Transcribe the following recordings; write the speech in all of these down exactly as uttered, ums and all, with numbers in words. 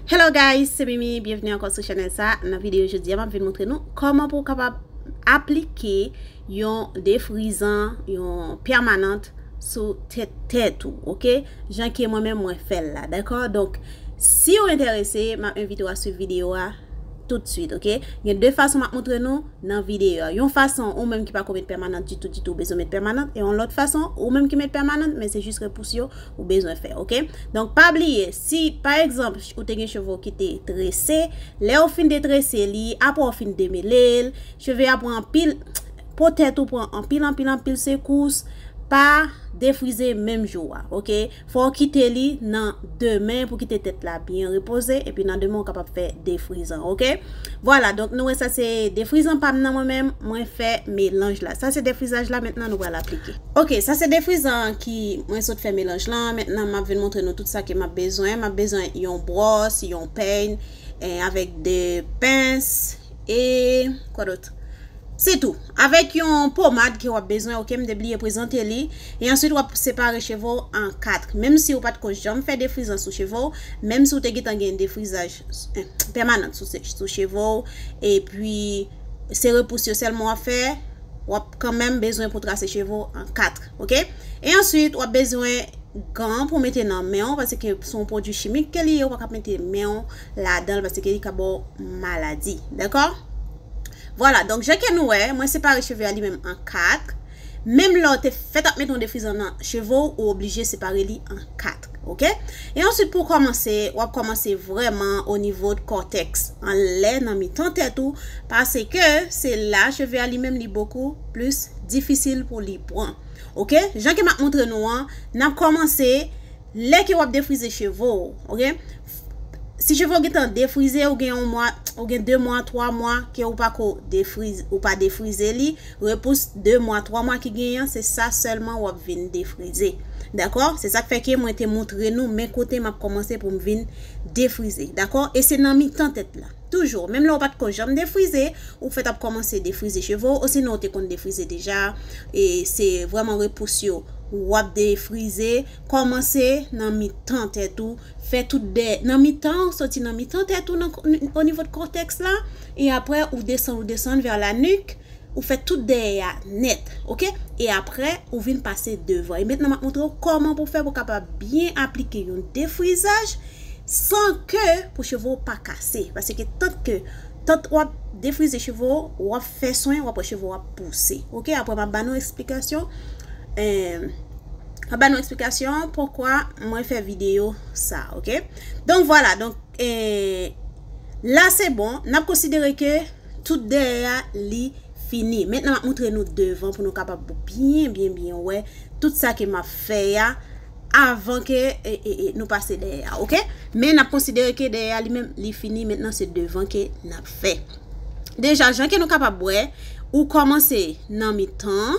Hello guys, se Mimi, byenveni ankò sou chanèl sa. Nan videyo jodi a, m ap vin montre nou kòman pou w kapab aplike yon defrizan, yon pèmanant sou tèt, tèt ou, oke? Jan ke mwen menm mwen fè l la, dakò? Donk, si w enterese, m ap envite w a swiv videyo a toutswit, oke? Gen de fason m ap montre nou nan videyo a. Yon fason, ou menm ki pa ko met pèmanant ditou, ditou, ou bezwen met pèmanant. E yon lòt fason, ou menm ki met pèmanant, men se jis repous yo ou bezwen fè, oke? Donk, pa bliye, si, pa egzanp, ou te gen cheve w ki te trese, lè ou fin detrese li, apre ou fin demele l, cheve a pran anpil, po tèt ou pran anpil, anpil, anpil sekous, pa defrize menm jou a, oke? Fò w kite li nan demen pou kite tèt la byen repoze, epi nan demen ou kapab fè defrizan, oke? Vwala, donk nou wè sa se defrizan pa m nan mwen menm, mwen fè melanj la. Sa se defrizaj la, mentnan nou pral aplike. Oke, sa se defrizan ki mwen sot fè melanj lan. Mentnan m ap vin montre nou tout sa ke m ap bezwen. M ap bezwen yon bwòs, yon peny, eh, avèk de pens, e kwa dòt? Se tou. Avèk yon pomad ke w ap bezwen, oke, m te bliye prezante li. E answit, w ap separe cheve w an kat. Menm si w pa t ko janm fè defrizan sou cheve w, menm si w te gentan gen defrizaj, eh, pèmanant sou, sou cheve w, epi se repous yo sèlman w ap fè, w ap kanmenm bezwen pou trase cheve w an kat, oke? E answit, w ap bezwen gan pou mete nan men w, paske se yon pwodui chimik ke li ye, ou pa ka mete men w ladan l, paske li ka ba w maladi, dakò? Vwala, donk, jan ke nou wè, mwen separe cheve a li menm an kat. Menm lè w te fèt ap mete yon defrizan nan cheve w, ou oblije separe li an kat, oke? E answit, pou kòmanse, w ap kòmanse vrèman o nivo de kòtèks, anlè nan mitan tèt ou, paske se la cheve a li menm li bokou plis difisil pou li pran. Oke? Jan ke m ap montre nou an, n ap kòmanse lè ke w ap defrize cheve w, oke? Si cheve w gentan defrize, ou gen yon mwa, ou gen de mwa, twa mwa ke ou pa ko defrize, ou pa defrize li, repous de mwa, twa mwa ki genyen an, se sa sèlman w ap vin defrize. Dakò? Se sa k fè ke mwen te montre nou men kote m ap kòmanse pou m vin defrize. Dakò? E se nan mitan tèt la. Toujou, menm lè w pa t ko janm defrize, ou fèt ap kòmanse defrize cheve w, osinon w te konn defrize deja, e se vrèman repous yo w ap defrize, kòmanse nan mitan tèt ou, fè tout dèyè, nan mitan, soti nan mitan tèt ou, nan, o nivo de kòtèks la, e apre ou desann, ou desann vè la nik, ou fè tout dèyè a nèt, oke? E apre, ou vin pase devan. E mentnan, m ap montre w kòman pou fè pou kapab byen aplike yon defrizaj san ke pou cheve w pa kase. Paske tank ke, tank w ap defrize cheve w, w ap fè swen, w ap wè cheve w ap pouse. Oke? Apre, m ap ba nou eksplikasyon. Eh, m ap ba nou eksplikasyon poukwa mwen fè videyo sa, oke? Donk, vwala. Donk, eh, la, se bon. N ap konsidere ke tout dèyè a, li fini. Mentnan, m ap montre nou devan pou nou kapab byen, byen, byen wè tout sa ke m ap fè a avan ke, e, e, e, nou pase dèyè a, oke? Men n ap konsidere ke dèyè a li menm, li fini. Mentnan, se devan ke n ap fè. Deja, jan ke nou kapab wè, ou kòmanse nan mitan,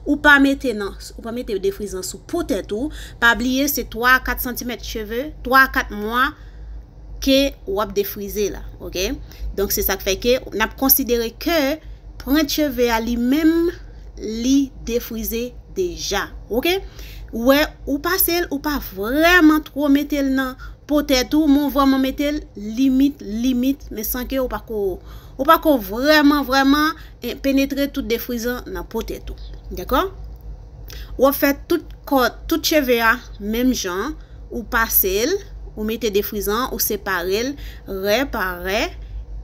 ou pa mete nan, ou pa mete defrizan sou po tèt ou. Pa bliye, se twa a kat santimèt cheve, twa a kat mwa ke w ap defrize la, oke? Donk, se sa k fè ke n ap konsidere ke pwent cheve a li menm, li defrize deja, oke? Ou wè, ou pase l, ou pa vrèman twò mete l nan po tèt ou, men w vrèman mete l limit, limit, men san ke ou pa ko, ou pa ko vrèman, vrèman, eh, penetre tout defrizan nan po tèt ou. Dakò? W ap fè tout kò, tout cheve a menm jan, ou pase l, ou mete defrizan, ou separe l, rè pa rè,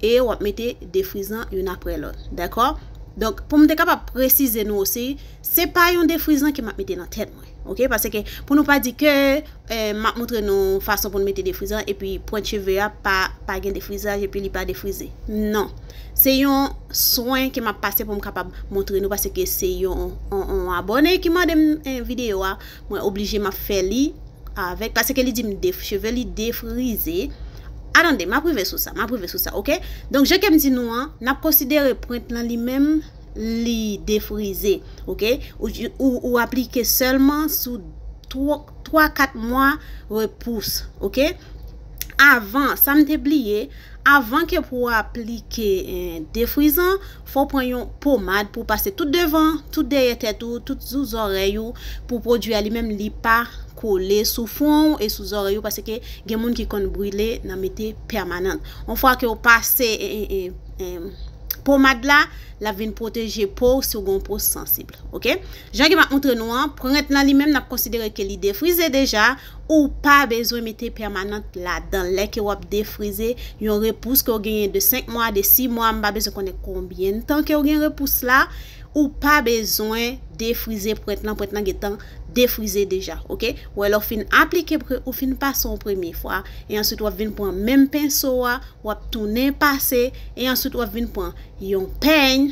e w ap mete defrizan youn apre lòt. Dakò? Donk, pou m te kapab presize nou osi, se pa yon defrizan ke m ap mete nan tèt mwen. Oke? Paske pou nou pa di ke, eh, m ap montre nou fason pou n mete defrizan, epi pwent cheve a pa, pa gen defrizaj, epi li pa defrize. Non. Se yon swen ke m ap pase pou m kapab montre nou, paske se yon, yon, yon abòne ki mande m, eh, videyo a, mwen oblije m ap fè li avèk, paske li di m def-, cheve li defrize. Atande, m ap rive sou sa, m ap rive sou sa, oke? Donk, jan ke m di nou an, n ap konsidere pwent lan li menm, li defrize, oke? Ou, ou, ou aplike sèlman sou twa, twa, kat mwa repous, oke? Avan, sa m te bliye, avan ke pou w aplike, eh, defrizan, fò w pran yon pomad pou w pase tout devan, tout dèyè tèt ou, tout sou zòrèy ou, pou pwodui a li menm li pa kole sou fwon w e sou zòrèy ou, paske gen moun ki konn brile nan mete pèmanant. Yon fwa ke w pase, e, e, e, e, pomad la, l ap vin pwoteje po w si w gen yon po sansib, oke? Jan ke m ap montre nou an, prent lan li menm, n ap konsidere ke li defrize deja, ou pa bezwen mete pèmanant ladan l. Lè ke w ap defrize yon repous ke w genyen de senk mwa, de sis mwa, m pa bezwen konnen konbyen tan ke w gen repous la, ou pa bezwen defrize prent lan, prent lan gentan defrize deja, oke? Ou wè, lè w fin aplike, pre- ou fin pase yon premye fwa, e answit w ap vin pran menm penso a, w ap tounen pase, e answit w ap vin pran yon peny,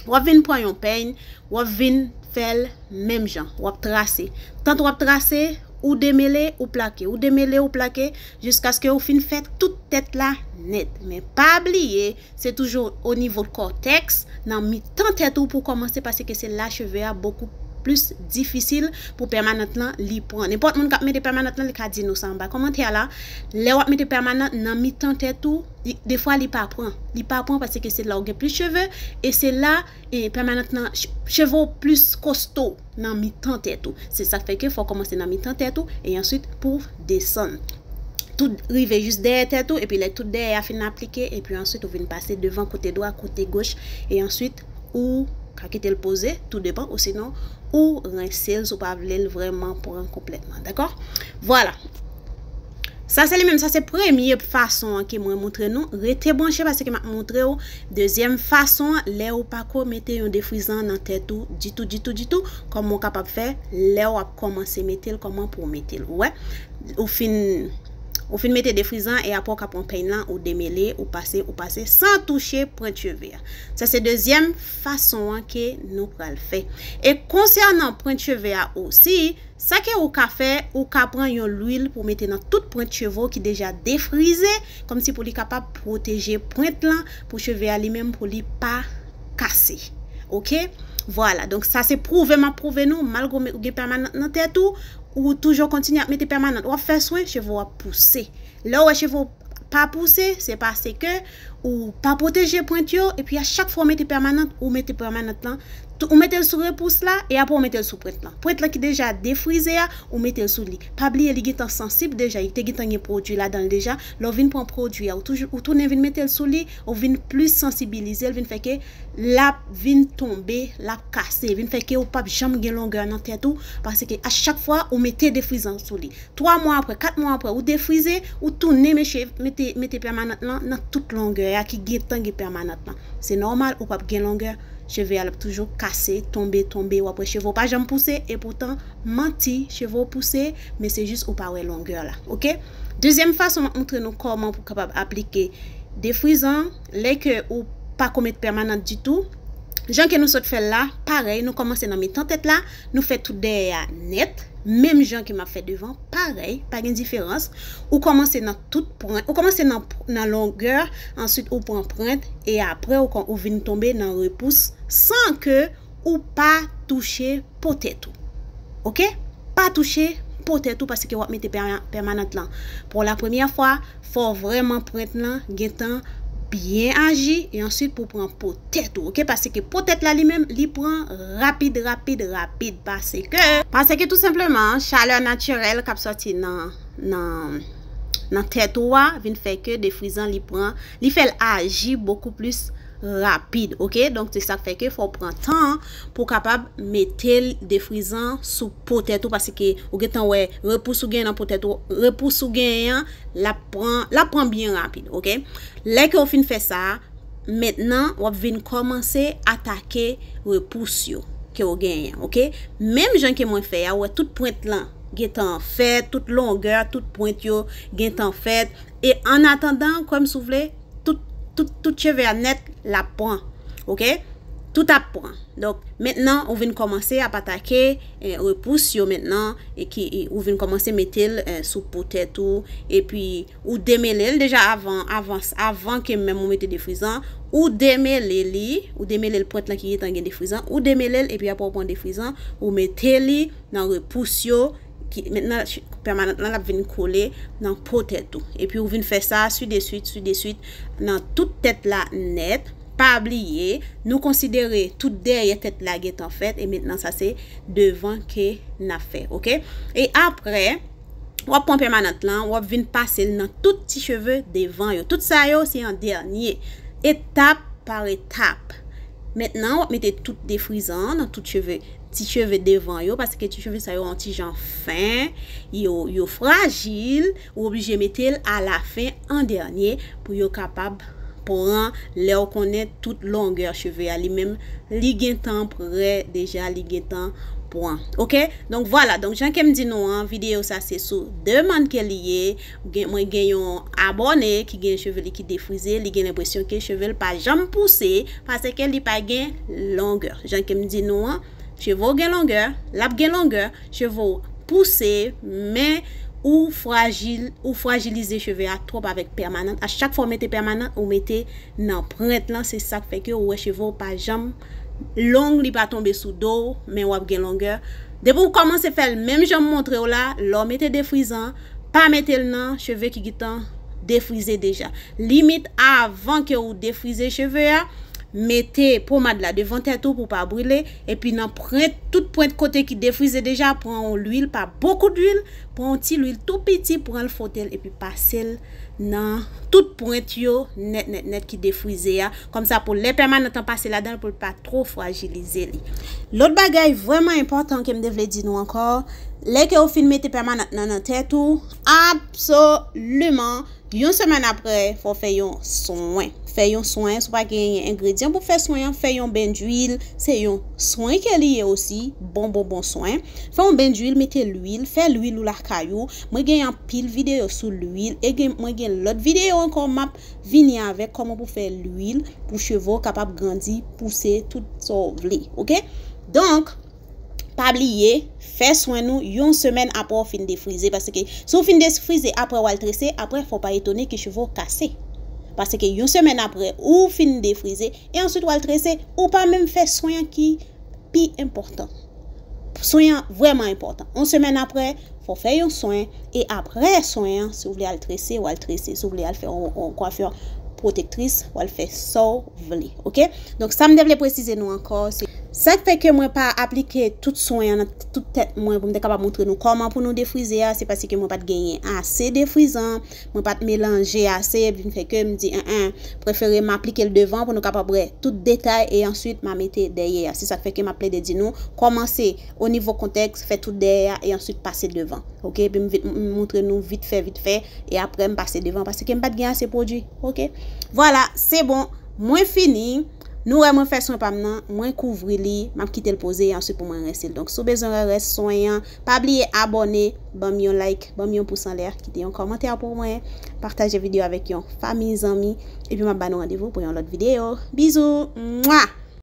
w ap vin pran yon peny, w ap vin fè l menm jan, w ap trase. Tant w ap trase, ou demele, ou plake, ou demele, ou plake, jiskaske ou fin fè tout tèt la nèt. Men pa bliye, se toujou o nivo kòtèks, nan mitan tèt ou pou kòmanse, paske se la cheve a bokou plis difisil pou pèmanant lan li pran. Nenpòt moun k ap mete pèmanant lan, li ka di nou sa anba kòmantè a la. Lè w ap mete pèmanant nan mitan tèt ou, li- defwa li pa pran. Li pa pran paske se la ou gen plis cheve, e se la, e, pèmanant lan, ch- cheve w plis kosto nan mitan tèt ou. Se sa k fè ke fò w kòmanse nan mitan tèt ou, e answit pou w desann. Tout rive jis dèyè tèt ou, epi lè tout dèyè a fin aplike, epi answit ou vin pase devan kote dwat, kote goch, e answit ou ka kite l poze, tou depan, osinon ou rense l si w pa vle l vrèman pran konplètman, dakò? Vwala. Sa se li menm, sa se premye fason an ke mwen montre nou. Rete branche paske m ap montre w dezyèm fason an, lè ou pako mete yon defrizan nan tèt ou ditou, ditou, ditou, kòman w kapab fè lè w ap kòmanse mete l, kòman pou w mete l. Ou wè, ou fin, ou fin mete defrizan e apre w ka pran peny lan, ou demele, ou pase, ou pase, san touche pwent cheve a. Sa se dezyèm fason an ke nou pral fè. E konsènan pwent cheve a osi, sa ke ou ka fè, ou ka pran yon lwil pou mete nan tout pwent cheve w ki deja defrize, kòmsi pou li kapab pwoteje pwent lan, pou cheve a li menm pou li pa kase. Oke? Vwala. Donk, sa se pwouve m ap pwouve nou, malgre w me- ou gen pèmanant nan tèt ou, ou toujou kontinye ap mete pèmanant. W ap fè swen, cheve w ap pouse. Lè w wè cheve w pa pouse, se paske ou pa pwoteje pwent yo, epi a chak fwa w mete pèmanant, ou mete pèmanant lan, tou- ou mete l sou repous la, e apre w mete l sou pwent lan. Pwent lan ki deja defrize a, ou mete l sou li. Pa bliye, li gentan sansib deja, li te gentan gen pwodui ladan l deja. Lè w vin pran pwodui a, ou toujou, ou tounen vin mete l sou li, ou vin plis sansibilize l, vin fè ke l ap vin tonbe, l ap kase, vin fè ke ou p ap janm gen longè nan tèt ou, paske a chak fwa ou mete defrizan sou li. Twa mwa apre, kat mwa apre, ou defrize, ou tounen meche- mete, mete pèmanant lan nan tout longè a ki gentan gen pèmanant lan. Se nòmal, ou p ap gen longè, cheve a l ap toujou kase, tonbe, tonbe, w ap wè cheve w pa janm pouse, e poutan, manti, cheve w pouse, men se jis ou pa wè longè la, oke? Dezyèm fason m ap montre nou kòman pou kapab aplike defrizan, lè ke ou pako met pèmanant ditou. Jan ke nou sot fè l la, parèy, nou kòmanse nan mitan tèt la, nou fè tout dèyè a nèt, menm jan ke m ap fè devan, parèy, pa gen diferans. Ou kòmanse nan tout pwent, ou kòmanse nan, nan longè, answit ou pran pwent, e apre ou, kon- ou vin tonbe nan repous san ke ou pa touche po tèt ou. Oke? Pa touche po tèt ou paske w ap mete pèma- pèmanant lan. Pou la premyè fwa, fò vrèman pwent lan gentan byen aji e answit pou pran po tèt ou, oke? Paske po tèt la li menm, li pran rapid, rapid, rapid, paske, paske tou senpleman, chalè natirèl k ap sòti nan, nan, nan tèt ou a vin fè ke defrizan li pran, li fè l aji bokou plis rapid, oke? Donk, se sa k fè ke fò w pran tan pou w kapab mete l defrizan sou po tèt ou, paske ou gentan wè repous ou gen nan po tèt ou, repous ou genyen an, l ap pran, l ap pran byen rapid, oke? Lè ke w fin fè sa, mentnan, w ap vin kòmanse atake repous yo ke w genyen, oke? Menm jan ke mwen fè a, w wè tout pwent lan gentan fèt, tout longè, tout pwent yo gentan fèt. E an atandan, kwè m si w vle, tout, tout, tout cheve a nèt, l ap pran. Oke? Tout ap pran. Donk, mentnan, ou vin kòmanse ap atake, eh, repous yo mentnan, e ki, e, ou vin kòmanse mete l, eh, sou po tèt ou, epi ou demele l deja avan, avan, avan ke menm ou mete defrizan, ou demele li, ou demele l pwent lan ki gentan gen defrizan, ou demele l, epi apre ou pran defrizan, ou mete li nan repous yo, ki, mentnan, ch- pèmanant lan, l ap vin kole nan po tèt ou. Epi ou vin fè sa, sideswit, sideswit, nan tout tèt la nèt, Pa bliye, nou konsidere tout dèyè tèt la gentan fèt, e mentnan sa se devan ke n ap fè, oke? E apre, w ap pran pèmanant lan, w ap vin pase l nan tout ti cheve devan yo. Tout sa yo, se an dènye, etap pa etap. Mentnan, w ap mete tout defrizan an nan tout cheve, ti cheve devan yo, paske ti cheve sa yo an ti jan fen, yo, yo frajil, ou oblije mete l alafen an dènye pou yo kapab pran, lè w konnen tout longè cheve a li menm, li gentan prè deja, li gentan pran. Oke? Donk vwala, donk jan ke m di nou an, videyo sa se sou demann ke li ye. Gen, mwen gen yon abòne ki gen cheve li ki defrize, li gen lenpresyon ke cheve l pa janm pouse, paske li pa gen longè. Jan ke m di nou an, cheve w gen longè, l ap gen longè, cheve w pouse, men ou frajil, ou frajilize cheve a twòp avèk pèmanant. A chak fwa w mete pèmanant, ou mete nan pwent lan, se sa k fè ke ou wè cheve w pa janm long, li pa tonbe sou do w, men w ap gen longè. Depi w kòmanse fè l menm jan m montre w la, lè w mete defrizan, pa mete l nan cheve ki gentan defrize deja. Limit avan ke ou defrize cheve a, mete pomad la devan tèt ou pou w pa brile, epi nan pwent, tout pwent kote ki defrize deja, pran yon lwil, pa bokou dwil, pran yon ti lwil tou piti, pran l fwote l, epi pase l nan tout pwent yo nèt, nèt, nèt ki defrize a. Kòmsa pou lè pèmanant lan pase ladan l, pou l pa twò frajilize li. Lòt bagay vrèman enpòtan ke m te vle di nou ankò, lè ke w fin mete pèmanant lan nan tèt ou, absoliman, yon semèn apre, fò w fè yon swen. Fè yon swen, si w pa gen engredyan pou fè swen an, fè yon ben dwil, se yon swen ke li ye osi, bon, bon, bon swen. Fè yon ben dwil, mete lwil, fè lwil ou lakay ou. Mwen gen anpil videyo sou lwil, e gen, mwen gen lòt videyo ankò m ap vini avèk kòman pou fè lwil pou cheve w kapab grandi, pouse, tout sa w vle, oke? Donk, pa bliye, fè swen nou yon semèn apre w fin defrize, paske si w fin defrize apre w al trese, apre fò w pa etone ke cheve w kase. Paske yon semèn apre ou fin defrize, e answit w al trese, ou pa menm fè swen an ki pi enpòtan. Swen an vrèman enpòtan. Yon semèn apre, fò w fè yon swen, e apre swen an, si w vle al trese, w al trese. Si w vle al fè yon, yon kwafè pwotektris, w al fè sa w vle, oke? Donk, sa m te vle presize nou ankò, se sa k fè ke mwen pa aplike tout swen an nan tout tèt mwen pou m te kapab montre nou kòman pou nou defrize a, se paske mwen pa t genyen ase defrizan, mwen pa t melanje ase, vin fè ke m di, en, en, prefere m aplike l devan pou nou kapab wè tout detay, e answit m a mete dèyè a. Se sa k fè ke m ap plede di nou, kòmanse o nivo kontèks, fè tout dèyè a, e answit pase devan. Oke? Epi m vit, m montre nou vit fè, vit fè, e apre m pase devan, paske m pa t gen ase pwodui. Oke? Vwala, se bon. Mwen fini. Nou wè mwen fè swen pa m nan, mwen kouvri li, m ap kite l poze, e answit pou mwen rense l. Donk, si w bezwen wè rès swen an, pa bliye abòne, ban m yon like, ban m yon pous anlè, kite yon kòmantè pou mwen, pataje videyo avèk yon fanmi, zanmi, epi m ap ba nou randevou pou yon lòt videyo. Bizou! Mwa!